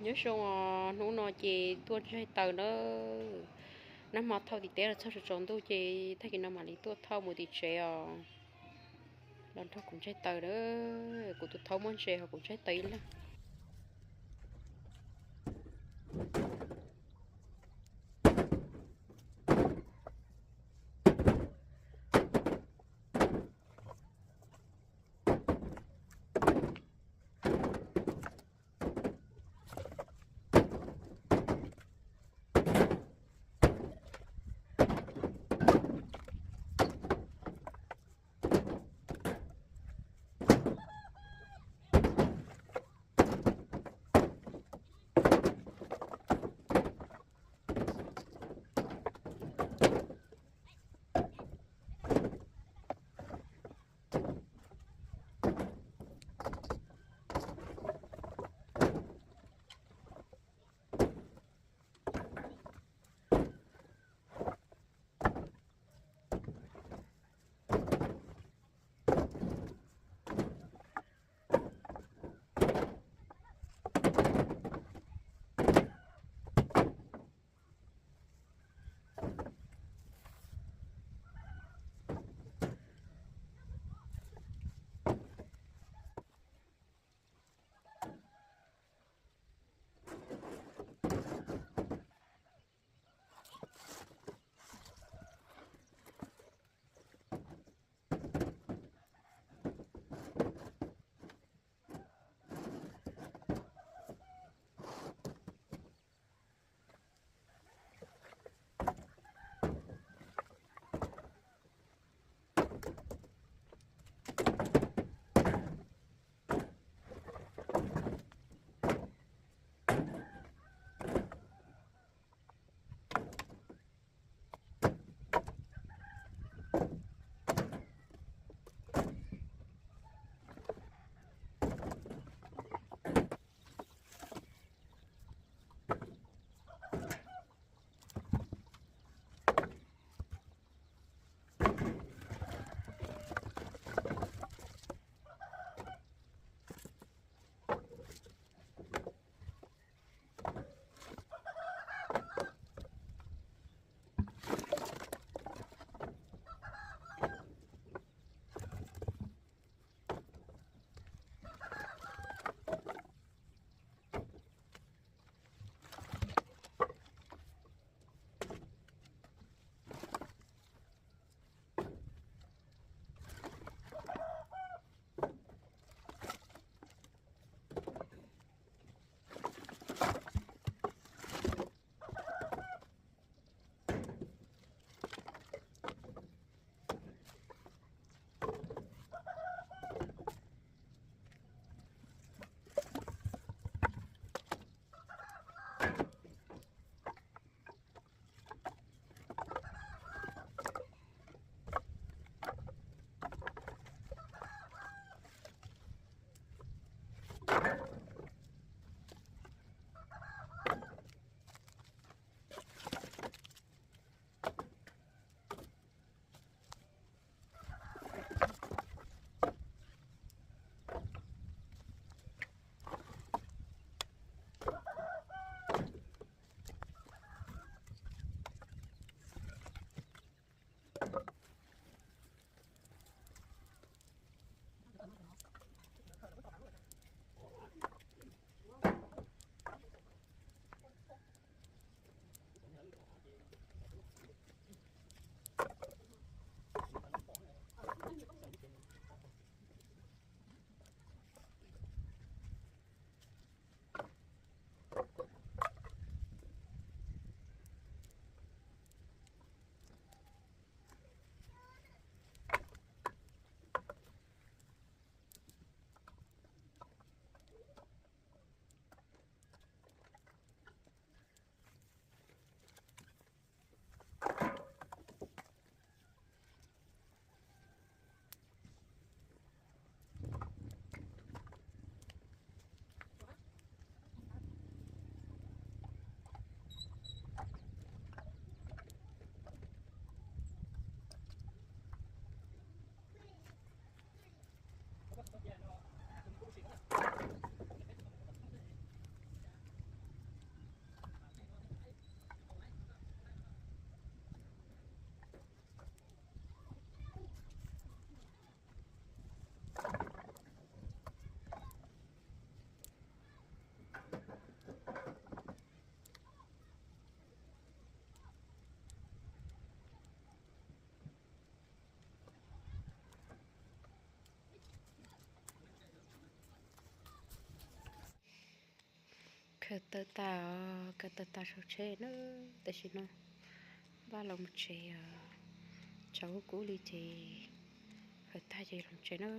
Nyob zoo os, hnub no ces tuaj ntsaig taws na. Nag hmo thauj tim teb los txog tsaus ntuj ces tag kis no mam li tuaj thauj mus tim tsev os. Los nrog kuv ntsaig taws na, kuv tus thaub muab ntses ho kuv ntsaig taws ib leeg. Khaws taws tas os, khaws taws tas sau tsheb na, tam sim no npaj los mus tsev os. Tsaus kub li ces khaws tag ces los tsev na.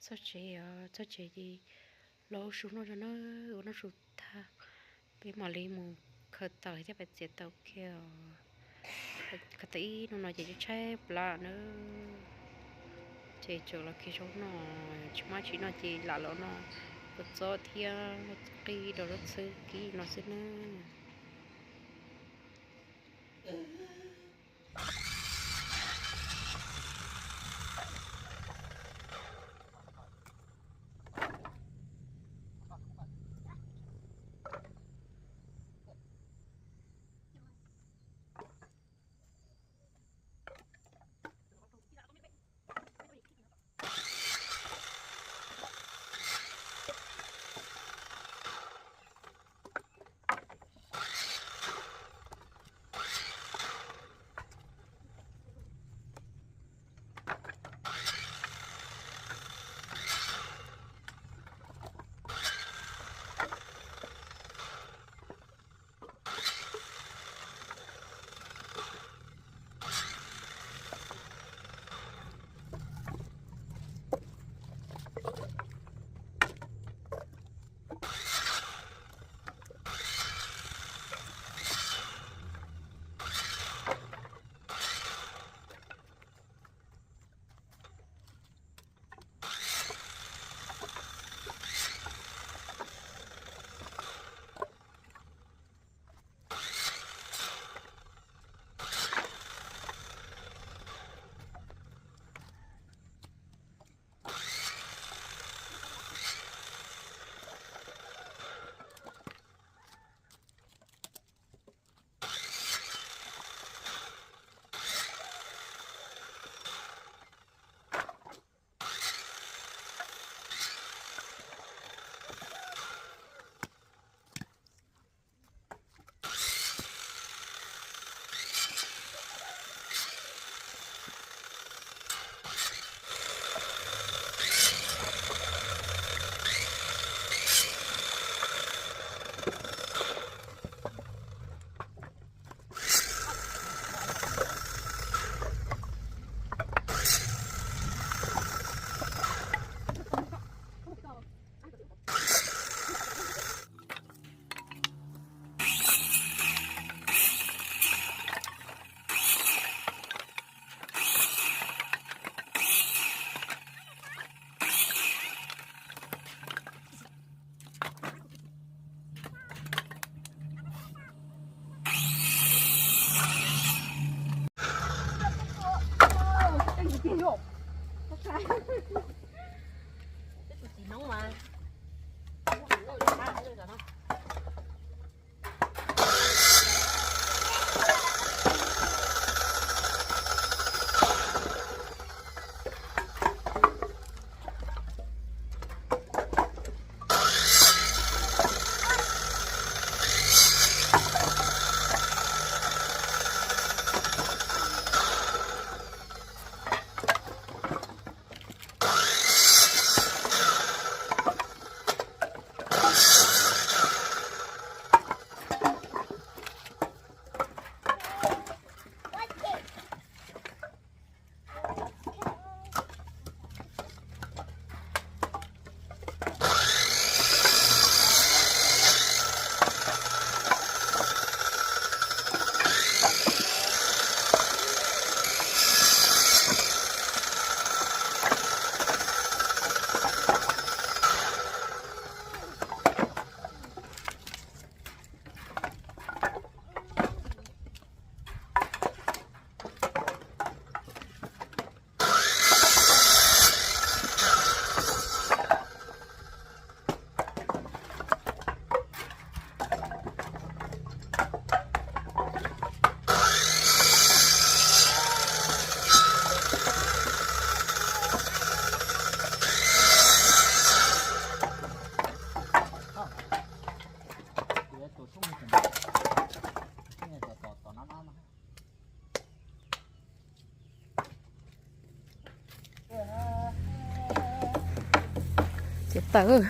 Txog tsev os, txog tsev ces los ua su noj tso na, ua noj su tag peb mam li mus khaws taws thiab pais txiav taws ua ke os. Khaws taws ib hnub no ces tshaib plab na, ces tseem los kiag zaub noj, tsis muaj tsis noj ces lam los noj kua txob thiab qij rau zaub txhwb kib no xwb na. Tawm,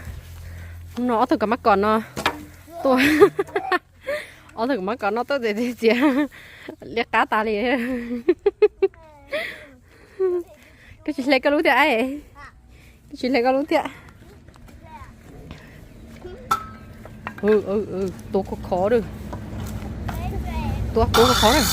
no ob tug kam mab kom no tuaj, ob tug kam mab kom no tuaj txiav txiav txiav, liab qab tas li. Koj tsis hle koj lub thiab, koj tsis hle koj lub thiab. Tua khov khov, tua tua khov khov na.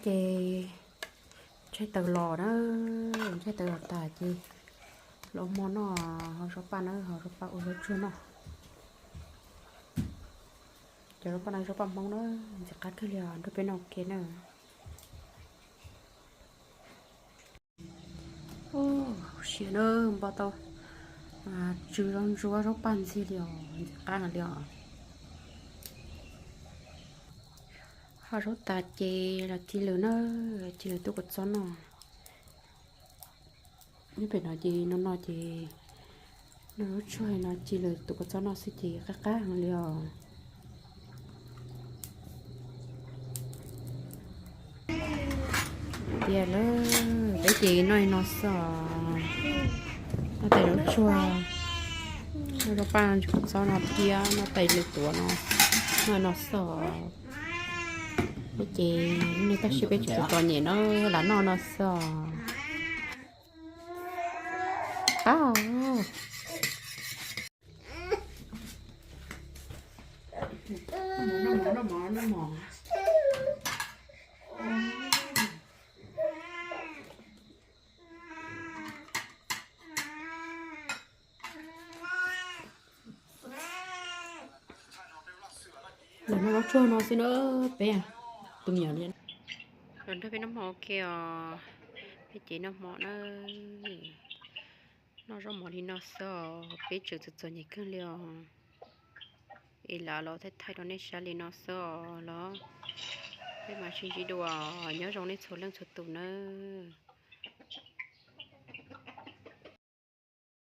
Ces ntshai taws los na, ntshai taws los tas ces los hmo no ho zaub paj na, ho zaub paj ua zaub tsuag no. Cov zaub paj no zaub paj Hmoob na, ntxim qab kawg li os, nrog peb noj ua ke na. Siav na, npaj tau tsw zaub ntsuab zaub paj ntxiag li os, ntxim qab heev li os. Ho zaub tas ces los ci lws na, ci lws tuav kua txob noj. Nyob pem no ces no no ces noj zaub tsuag no ci lws tuav kua txob noj xwb ces qab qab heev li os. Tiag lawm, peb ces noj li no xwb os. Noj tais zaub tsuag, noj zaub paj ntsis kua txob no thiab noj tais lws tuav no, noj li no xwb os. Peb ces nej tab sis peb tsis tau txom nyem na, lam noj no xwb os. Qab os. Lam noj zaub tsuag no xwb na, peb tus me nyuam li. Los nrog peb noj hmo ua ke os, peb ces noj hmo na. Noj zaub mov li no xwb os, peb tseem txom txom nyem kawg li os. Es lam los thaij thaij rau nej saib li no xwb os los. Peb mam sib ntsib dua, nyob zoo nej txhua leej txhua tus nawb.